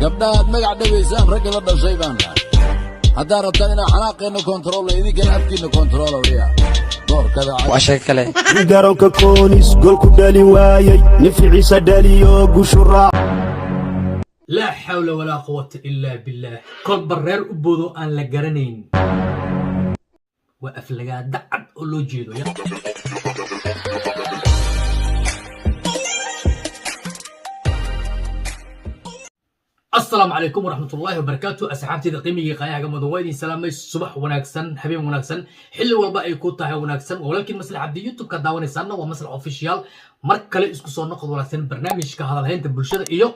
Gabdhahaad magac dhawaysaan ragga la dhashay baan nahay. Haddaad rabtaan inaa xanaaqeenna kontaroolna, idinkana afkiinna kontarool wriya doorkada. Waa sheeko kale. Nin garoonka Koonis gool ku dhalin waayey, nin ficiisa dhaliyo gushu raac. Laa xawla walaa quwata ilaa billaah. Kolba reer u boodo aan la garanayn waa aflagaada cad oo loo jeedo ya. Asalaamu calaykum waraxmatullaahi wabarakaatu, asxaabteyda qiimigii qaayahaga mudan, waa idin salaamay. Subax wanaagsan, habeen wanaagsan, xilli walba ay ku tahay wanaagsan. Waa walaalkiin Maslax Cabdi, YouTube-ka daawanaysaana waa Maslax Official. Mar kale isku soo noqod wanaagsan. Barnaamijka hadalhaynta bulshada iyo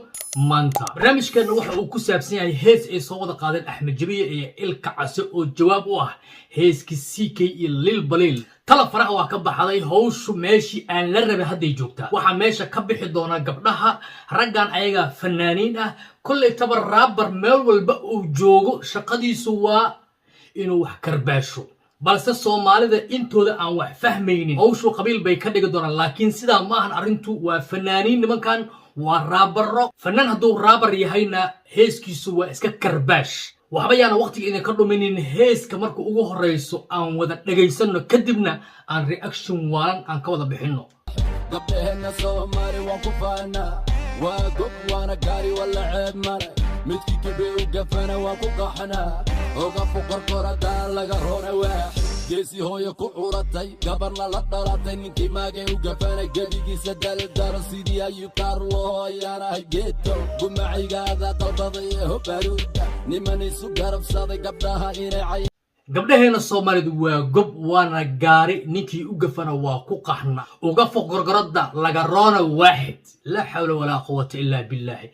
maanta barnaamijkeena waxa uu ku saabsan yahay hees ay soo wada qaadeen Axmed Jabiye iyo Ilka Case oo jawaab u ah heeskii CK iyo Lil Baliil. Tala faraha waa ka baxday, hawshu meeshii aan la rabay hadday joogtaa. Waxaa meesha ka bixi doona gabdhaha raggan, ayaga fanaaniin ah. Kolley taba raabar meel walba uu joogo shaqadiisu waa inuu wax karbaasho, balse Soomaalida intooda aan wax fahmaynin hawshu qabiil bay ka dhigi doonaan, laakiin sidaa ma ahan arrintu. Waa fanaaniin nimankan, waa raabaro. Fanaan hadduu raabar yahayna heeskiisu waa iska karbaash. Waxba yaana waqtiga idinka dhuminin. Heeska marka ugu horreyso aan wada dhegaysanno, kadibna aan reaction waalan aan ka wada bixinno. Gabdhaheenna Soomaali waan ku faanaa, waa gob waana gaari, waa la ceeb male. Midkii kibe u gafana waan ku qaxnaa, oga fuqarkoradaan laga roona waax geesi hooyo ku curatay gabarna la dhalatay. Ninkii maagay u gafana gebigiisa daldalo sidii Ayub Kaarlo ayaanahay. Geeto gumacaygaada dalbaday ee hobaruuda niman isu garabsaday gabdhaha inay cay. Gabdhaheena Soomaalidu waa gob waana gaari, ninkii u gafana waa ku qaxna, uga foq gorgoradda laga roona waaxid. Laa xawla walaa quwata ilaa billaahi.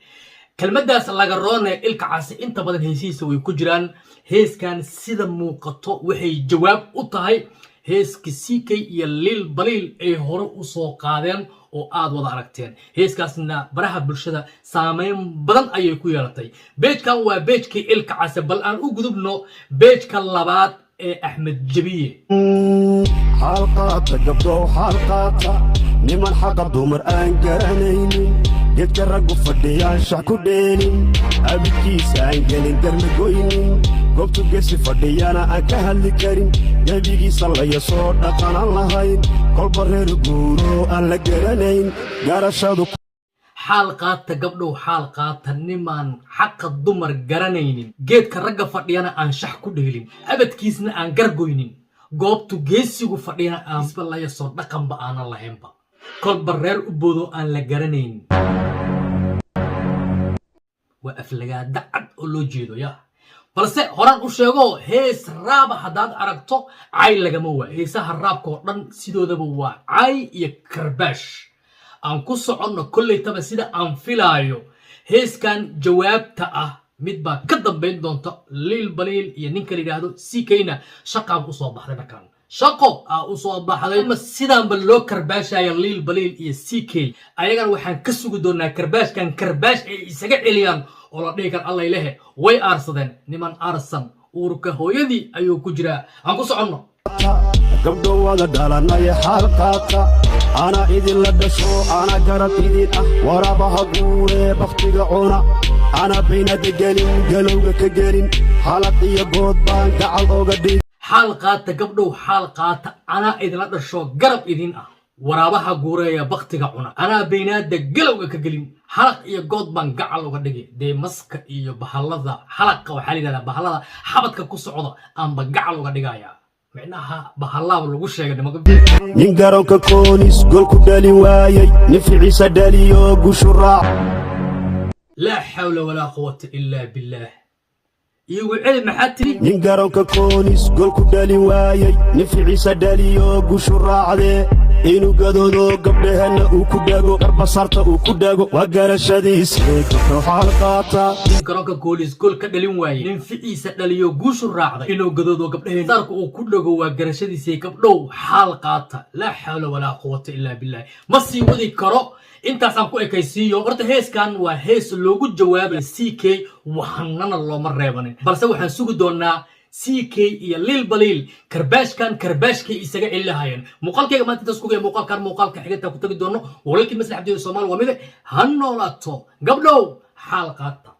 Kelmaddaas laga roone Ilka Casi inta badan heesihiisa way ku jiraan. Heeskan sida muuqato waxay jawaab u tahay heeska CK iyo Lil Baliil ay hore u soo qaadeen oo aad wada aragteen. Heeskaasna baraha bulshada saameyn badan ayay ku yeelatay. Page-kan waa page-kii Ilka Case, bal aan u gudubno page-ka labaad ee Axmed Jabiye. Xaal qaata gabdhow, xaal qaata. Niman xaqa dumar aan garanaynin, geedka raggu fadhiyaan shax ku dheelin, abidkiisa aan gelin, garna goynin, goobtu gesi fadhiyana aan ka hadli karin, gebigiisa laya soo dhaqanaan lahayn, kolba reer guuro aan la garanayn garashadu. Xaal qaata gabdhow, xaal qaata. Nimaan xaqa dumar garanaynin, geedka ragga fadhiyana aan shax ku dheelin, abadkiisna aan gargoynin, goobtu geesigu fadhiyana aan isba laya soo dhaqanba aanan lahaynba, kolba reer u boodo aan la garanaynin, waa aflagaada cad oo loo jeedo ya. Balse horaan u sheego, hees raaba haddaad aragto cay lagama waayo. Heesaha raabka oo dhan sidoodaba waa cay iyo karbaash. Aan ku soconno. Kollaytaba sida aan filaayo heeskan jawaabta ah mid baa ka dambayn doonta. Liil Baliil iyo ninka la yidhaahdo CK-na shaqaan usoo baxday, markaan shaqo aa usoo baxday. Ama sidaanba loo karbaashaya Liil Baliil iyo CK, ayagana waxaan ka sugi doonaa karbaashkan karbaash ay isaga celiyaan oo la dhihi kara allay lehe way aarsadeen. Niman aarsan uurka hooyadii ayuu ku jiraa. Aan ku soconno. Gabdho wada dhalanaya, xaal qaata. Ana idinla dhasho, ana garab idin ah. Waraabaha guuree bakhtiga cuna, ana baynada gelin, galowga ka gelin, xalaq iyo good baan gacal oga dhig. Xaal qaata gabdhow, xaal qaata. Anaa idinla dhasho, garab idin ah. Waraabaha guureeya baktiga cuna, anaa baynaada galowga ka gelin, halaq iyo good baan gacal uga dhigi. Dee maska iyo bahallada halaqa waxaa la yidhahdaa bahallada xabadka ku socda aanba gacal uga dhigaya, micnaha bahallaaba lagu sheegay nimanka. Nin garoonka Koonis gool ku dhalin waayey, nin ficiisa dhaliyo gushu raac. Laa xawla walaa quwata ilaa billaah. Iigu celi, maxaa tiri? Nin garoonka Koonis gool ku dhalin waayey, nin ficiisa dhaliyo gushu raacdee, inuu gadoodo gabdhaheenna uu ku dhago, garbasarta uu ku dhago, waa garashadiise. Gabdho xaal qaata. Nin garoonka Goolis gool ka dhalin waayey, nin ficiisa dhaliyo guushu raacday, inuu gadoodo gabdhaheen saarka uu ku dhago waa garashadiisay. Gabdhow xaal qaata. Laa xawla walaa quwata ilaa billaah. Ma sii wadi karo, intaasaan ku ekaysiiyo. Horta heeskan waa hees loogu jawaabay CK, waxnana looma reebanin, balse waxaan sugi doonaa CK iyo Lil Baliil karbaashkan karbaashkay isaga celi lahaayeen. Muuqaalkayga maanta intaas kugaya. Muuqaalkan muuqaalka xigantaa ku tagi doono, walaalkii Maslax Abdiyo. Soomaali waa mide, ha noolaato. Gabdhow xaal qaata.